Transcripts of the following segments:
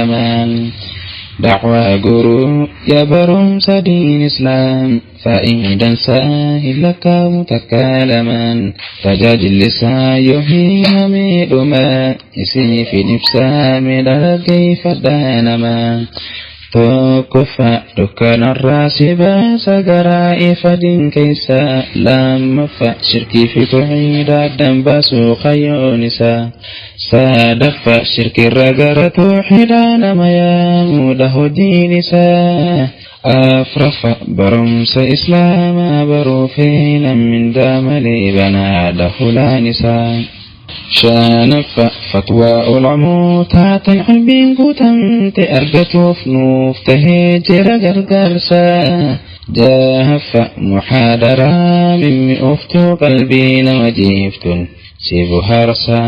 lamaan. Dacwaa guruu yaa barumsa diin islaam, faa'iidaan isaa hin lakkaa'u takka lamaan. Tajaajilli isaa yoo himamee dhuma, isiniif hin ibsame dhaggeeffadhaa namaa. Tokkoffaa, dukkanarraa si baasa garaa ifa diin keessa. Lammaffaa, shirkii fi tawhiida addaan baasuu kaayyoon isaa. Sadaffaa, shirkirra gara tawhiidaa nama yaamuudha hojiin isaa. Afraffaa, barumsa islaamaa baruu feena mindaa malee banaadha hulaan isaa. Shanaffaa, fatwaa ulamootaa tan qalbiin guutamte argatuuf nuuf tahee jira gargaarsa. Jahaffaa, muhaadaraa mimmi'ooftuu qalbii nama jiiftuun si bohaarsa.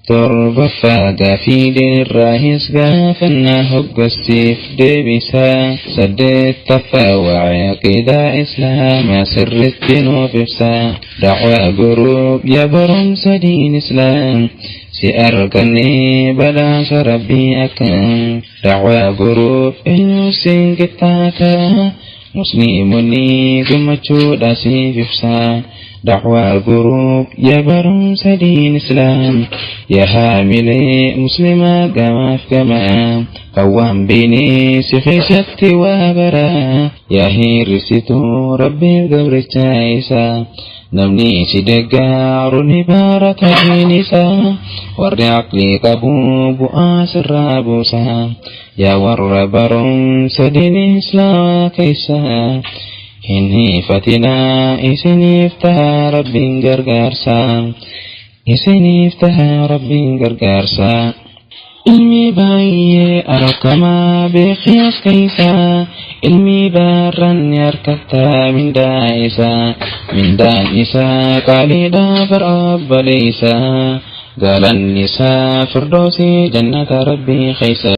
Torbaffaa, gaafii diinirraahis gaafannaa hoggassiif deebisa. Saddeettaffaa, waa'ee aqiidaa islaamaa sirritti nuuf ibsa. Dacwaa group yaa barumsa diin islaam, si argannee badhaasa rabbii akkam. Dacwaa group eenyu siin qixxaata? Musliimonni gammachuudha siif ibsa. Dacwaa group yaa barumsa diin islaam, yaa haamilee muslimaa gamaaf gamaa, kan waan beekne si keessatti waa bara. Yaa hirrisituu rabbiif gabricha isaa, namni si deggaaru ni barata diin isaa. Warri aqlii qabu bu'aa sirraa buusa. Yaa warra barumsa diin islaamaa keessa hin hiifatinaa, isiniif taha rabbiin gargaarsa, isiniif taha rabbiin gargaarsa. Ilmi baay'ee argamaa beekii keessa, ilmi barranni harkattaa mindaa isaa, mindaan isaa qaaliidha bar obboleessa, galanni isaa firdoosii jannata rabbii keessa.